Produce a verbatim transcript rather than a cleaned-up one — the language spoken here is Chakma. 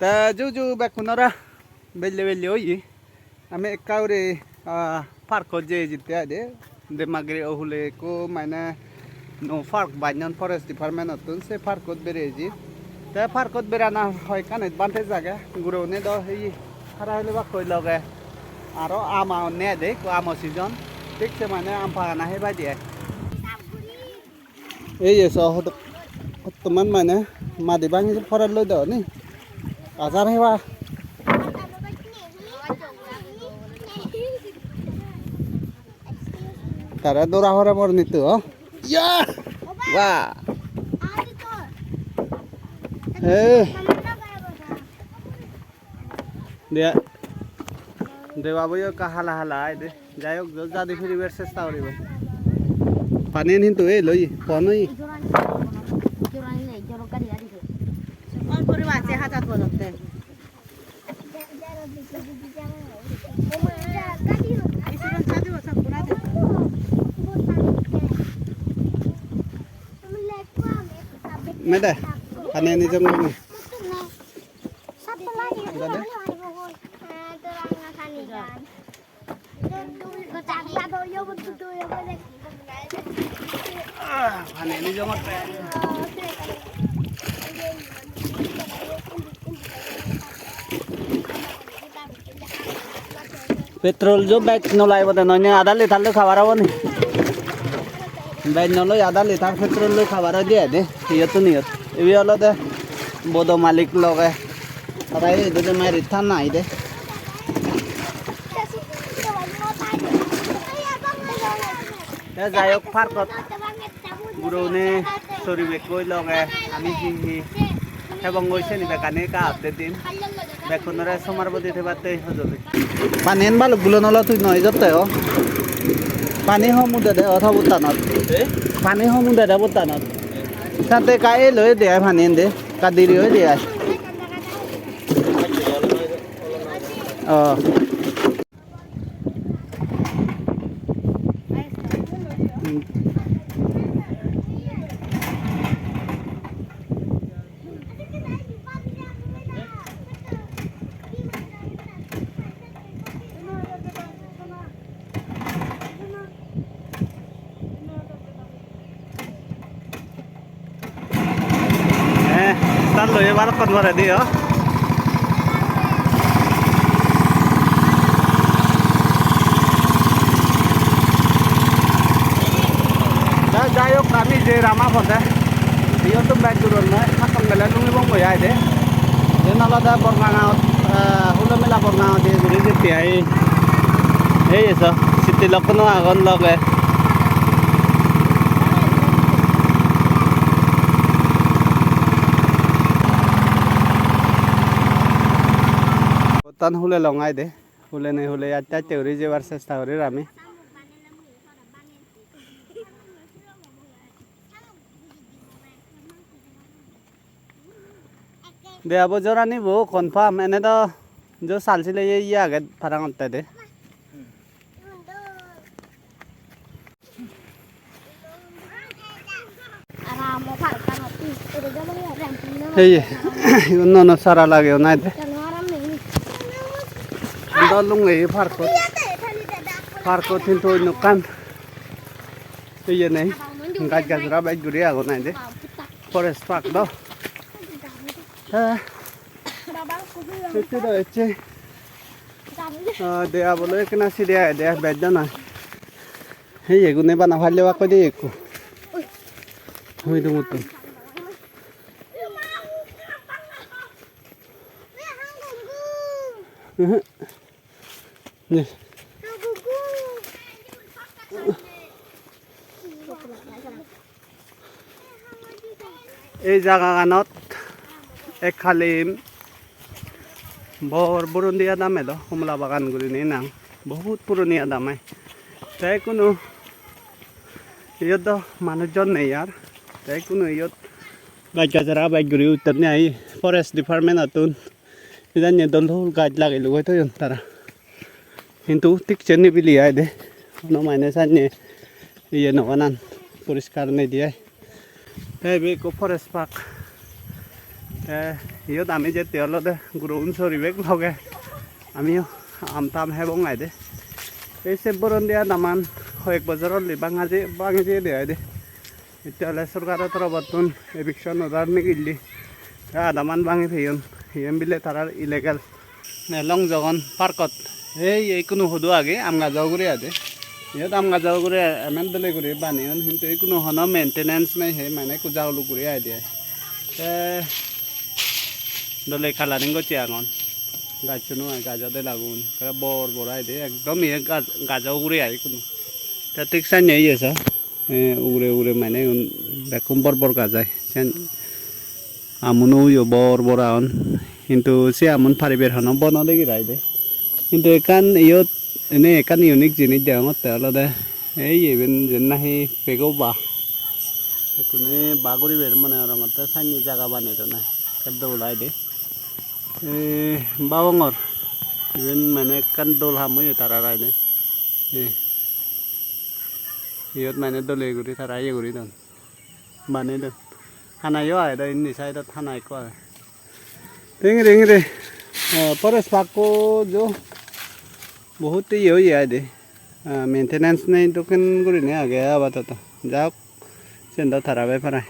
Te ju ju bekkunore belle belle oye. Ami ekka guri, ah, parkot jei jitte aide. Demagiri ohule ekko mane no park banyon forest department-ottun, se parkot bereji. Te parkot berana hoi ekkan advantage age. Gurogune do heye hara helebakkoi loge. Aro ama onne aide, ekko amo season. Thik se mane am pagana hebaide ai. Ei eso hodo-, hottoman mane madi bangi porelloi do ni. Ajar heba. Tare dora hore mor nitu, o. Ya! Wah! Eh. Dia. Deba boyo ekka hala hala ai de. Jai hok, jo jadi firibar chesta guribo. Pani hintu ei loi, pon oi. Mede, pani ani jong. Dade? Ah, pani ani jong. Petrol jo bek no laibo de, noi ne ada litar loi cover obo ni? Bek no loi ada litar petrol loi cover oi de ai de, iyottun iyot. Ibe olode bodo malik loge. Tara idu de mari than nai de. Te jai hok, parkot gurogune soribekkoi loge, ami hi hi hebong goi seni bekkani ekka update dim. Bekkunore somar bodi thebatte hojoli. Paniyen balok gulo nolo tui noi jotte o. Pani hom ude de o thabuttanot. Eh? Pani hom ude de buttanot. Sante ka el oye de ai paniyen de. Ka diri oye de ai. Oh. Eh, start loye balokkon poredi o. Jai, jai hok, ami je Rama pode. Iyottun bej durot noi, hakkon gele lungibong goi ai de. Iyen olode Borgangot, eh, Hulo Mela Borgangot guri jitte ai. Ei eso, sitti lokkono agon loge. Pottan hulelong ai de. Hulene hule aste aste guri jebar chesta gorir ami. Deba bo jorani bo confirm, ene do jo sal sile ye ye age parang otte de. Heye, igun nono sara lageyon ai de. Dol lunge parkot. Parkot hintu onno ekkan iye nei, gaj gajra bej guri agon ai de. Forest park do. He. Ecche do ecche. Ah, deba bolo ekkena side ai de, bej do noi. Heye gune bana palle bakko de ekko. Hui dumuttun. Uhu. Ne. Ei jagaganot ekhalim bor puroni adam elo, Homola Bagan gurinei nang, bohut puroni adam ai. Te ikkunu iyot do manuj jon nei ar, te ikkunu iyot gaj gajara bej guri utton ne ai forest department-ottun. Iyan ye dol dol gaj lagei lugoi toyon tara. Hintu thik se nibili ai de. Hono mane sanne iye no banan poriskar nei de ai. Te ibe ekko forest park. Te iyot ami jette olode gurogun sori bek loge. Amiyo am tam hebong aide. Ei se boron dia daman hoyek bojor olli banga je, bangi jeyede aide. Itte ole sorkaro torobottun eviction order nigilli. Te adaman bangi peyon. Iyen bile tarar illegal. Ne Longjogon parkot. Ei, ei ikkunu hudu age, am gajo ugure ade. Iyot am gajo ugure emen dole guri baneyon, hintu ikkunu hono maintenance nei, he mane ekku jaguluk guri aide. Te dole colouring gocche agon. Gacchuno ai, gajo delagun. Ekkere bor bor aide, ekdom iye gaj-, gajo ugure ai ikkunu. Te thik sanne iye so. Eh, ugure ugure mane igun bekkun bor bor gaj ai. Sen amuno yo bor bor agon. Hintu se amun pariber hono bono degi rai de. Hintu ekkan iyot ene ekkan unique jinis degongotte olode ei iben jen nahi pego ba. Ekkune ba guriber mone gorongotte sanne jaga banei done. Ekka dol ai de. Eh, babongor. Iben mane ekkan dol ham oye tara rai de. Eh. Iyot mane dole guri tara iye guri don. Baney don. Hana yo agede indi side ot hana ekko agey. Te ingiri ingiri, eh, forest park ko jo bohut iye oye aide. Ah, maintenance nei dokken gurinei agey apatoto. Ja hok, siyen do tara bepar ai.